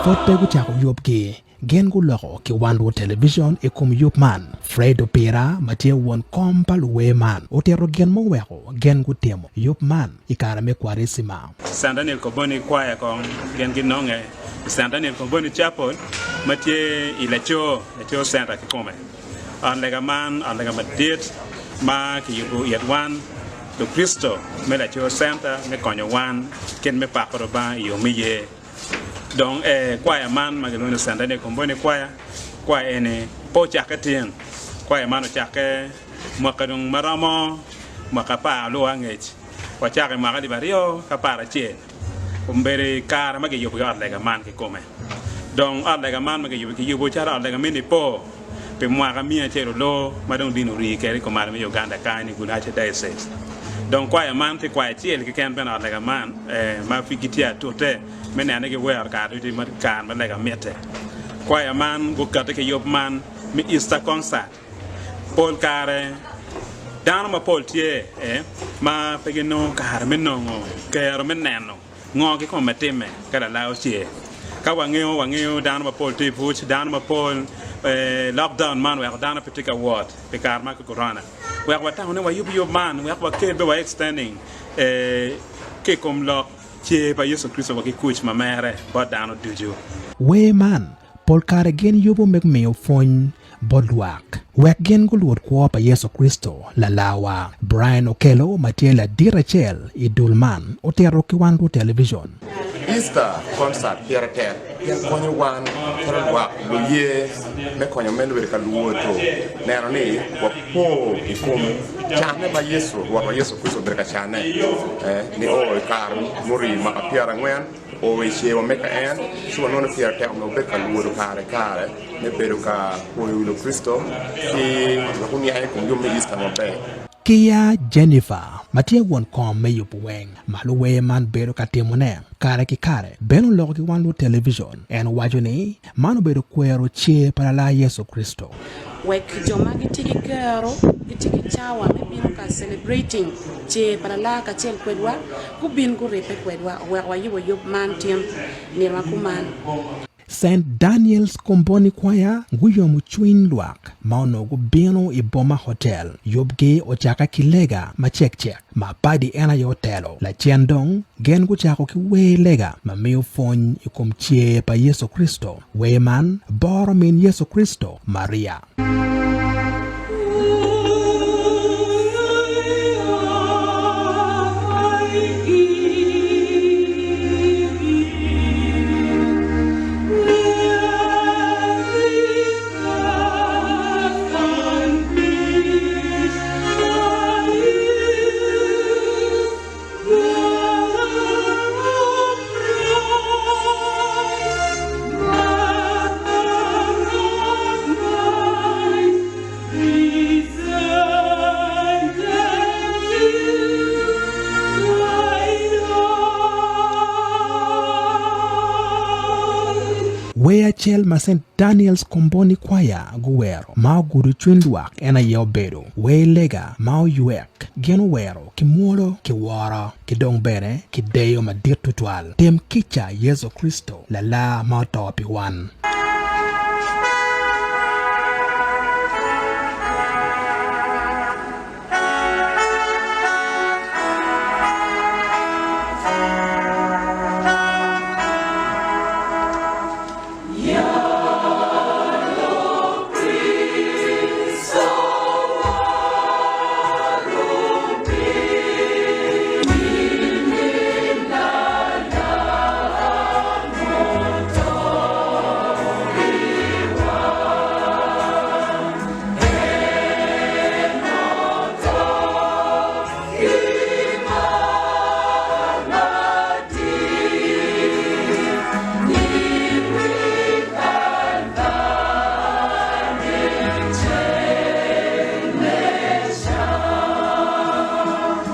Pud pe gucako yubgi, gin guloko ki wan luwo television i kom yub man. Fred Opira ma tye won kom pa luwer man otito gin muweko gin gutimo yub man i kare me Kwarecima. Cent Daniel Comboni Choir kong gin ginonge i Cent Daniel Comboni Chapel ma tye i Lacor, Lacor Center kikome. Ot lega man ot lega madit ma kiyubo it wan Lukricito me Lacor Center me konyo wan kit me pako Lubanga i yo me ye. Dong ee, kwaya man ma gilwongo ni Cent Daniel Comboni Choir, kwaya eni pe ocakke tin. Kwaya man ocakke mwaka dong ma romo mwaka apar luwo angec. Wacako i mwaka alip aryo ki aparacel. Obedo i kare ma giyubo ki ot lega man kikome. Dong ot lega man ma giyubo, kiyubo calo ot lega me Nipo pi mwaka miya acel oloo ma dong dini orii kwede i kumalo me Uganda kany i Gulu Archdiocese. Dong kwaya man tye kwaya acel keken bene ot lega man ma pud gitye atute me neno ni giwero kare ducu ma kare me lega mitte. Kwaya man gukati ki yub man me Easter Concert. Pol kare dano mapol tye ma pe ginongo kare me nongo kero me neno ngo kikome timme ka lala ocer. Ka wangeyo, wangeyo dano mapol tye i buc, dano mapol lockdown man oweko dano pe tye ka wot pi kare ma ki korona. Wek watamo ni wayub yub man wek wakel be wa extending ki i kom lok cer pa Yecu Kricito wa ki kuc ma mere bot dano ducu. Wer man Pol kare gin yubo me miyo pwony bot lwak wek gin gulwod kwo pa Yecu Kricito, Lalawa. Brian Okello ma tye ladit acel i dul man otito ki wan ru television. Easter concert pire tek pien konyo wan calo lwak luye me konyo me bedo ka lwodo neno ni wapo i kom canne ma Yecu, Rwotwa Yecu Kricito obedo ka canne nio i kare murii mwaka pyerangwen. O i cewa me ka en, ci wanongo ni pire tek onongo wabed ka lwodo kare ki kare me bedo ka poyo wi Lukricito ki wek guniang i kom yub me Easter maber. Ki ya Jennifer, ma tye won kom me yubo weng ma luwer man bedo ka timone kare ki kare, bene oloko ki wan lutelebijon. En owaco ni, Man obedo kwero cer pa Lalar Yecu Kricito. Wek jo ma gitye ki kero, gitye ki cawa me bino ka celebrating cer pa Lalar kacel kwedwa, gubin guribbe kwedwa oweko wayubo yub man tin nino ma kuman. Saint Daniel's Comboni Choir guyomo cwiny lwak ma onongo gubino i Boma Hotel. Yubgi ocakke ki lega macek cek ma padi en aye otelo. Lacen dong, gin gucako ki wer lega ma miyo pwony i kom cer pa Yecu Kricito. Wer man boro min Yecu Kricito, Maria. Wer acel ma Saint Daniel's Comboni Choir guwero ma ogudo cwiny lwak en aye obedo wer lega ma oywek. Gin owero ki mwolo, ki woro, ki dong bene ki deyo madit tutwal. Tim kica Yecu Kricito, Lalar ma oto pi wan.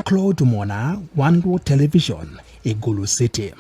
Claude Mona, One Luo Television, i Gulu City.